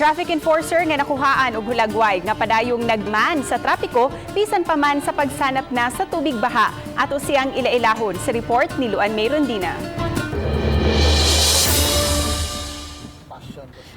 Traffic enforcer nga nakuhaan og hulagway nga padayong nagman sa trapiko bisan pa man sa pagsanap na sa tubig baha. Ato siyang ilailahon sa report ni Luan May Rondina.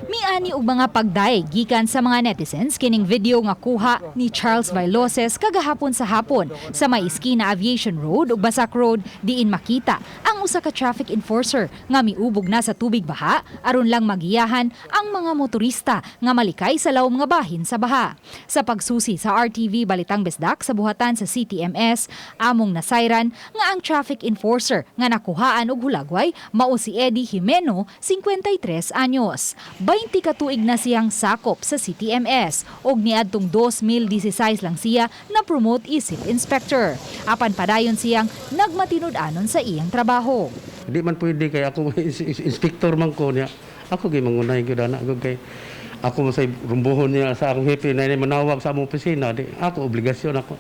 Miani og mga pagdaig gikan sa mga netizens kining video nga kuha ni Charles Bailoses kagahapon sa hapon sa may iskina Aviation Road ug Basak Road, diin makita ang usa ka traffic enforcer nga miubog na sa tubig baha aron lang magiyahan ang mga motorista nga malikay sa lawom nga bahin sa baha. Sa pagsusi sa RTV Balitang Bisdak sa buhatan sa CTMS, among nasayran nga ang traffic enforcer nga nakuhaan og hulagway mao si Eddie Jimeno, 53 anyos. 20 ka tuig na siyang sakop sa CTMS ug niadtong 2016 lang siya na promote isip inspector. Apan padayon siyang nagmatinud-anon sa iyang trabaho. Di man pwede kay ako inspector man ko niya. Ako gyud mangunay gyud ana gyud kay ako man say rumbuhon niya sa akong hepe na manawag sa among opisina di ako obligasyon ako.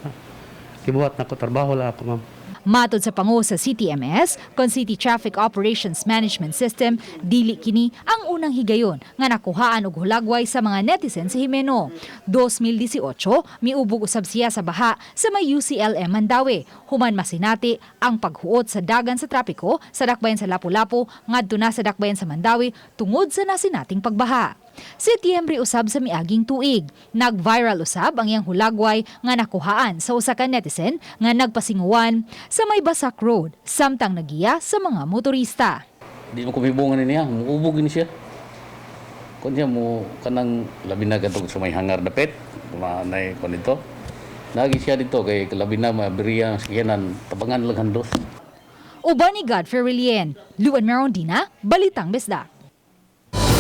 Gibuhat nako trabaho lang ako, ma'am. Matod sa pango sa CTMS, kon City Traffic Operations Management System, dili kini ang unang higayon nga nakuhaan og hulagway sa mga netizen si Jimeno. 2018, miubog usab siya sa baha sa may UCLM Mandaue. Human masinati ang paghuot sa dagan sa trapiko sa dakbayan sa Lapu-Lapu ngadto na sa dakbayan sa Mandaue tungod sa nasinating pagbaha. Setyembre usab sa miaging tuig, nag-viral usab ang iyang hulagway nga nakuhaan sa usa ka netizen nga nagpasinguan sa may Basak Road samtang nagiya sa mga motorista. Di mo kumibungan niya, muubog ni siya. Kun siya mo kanang labi na katong sa may hangar dapit, nay kon dito. Nagi siya dito kay labi na maaberiya ang sakyanan, tabangan lang handos. Uban ni Godfrey Relien, Luan Merondina, Balitang Bisdak.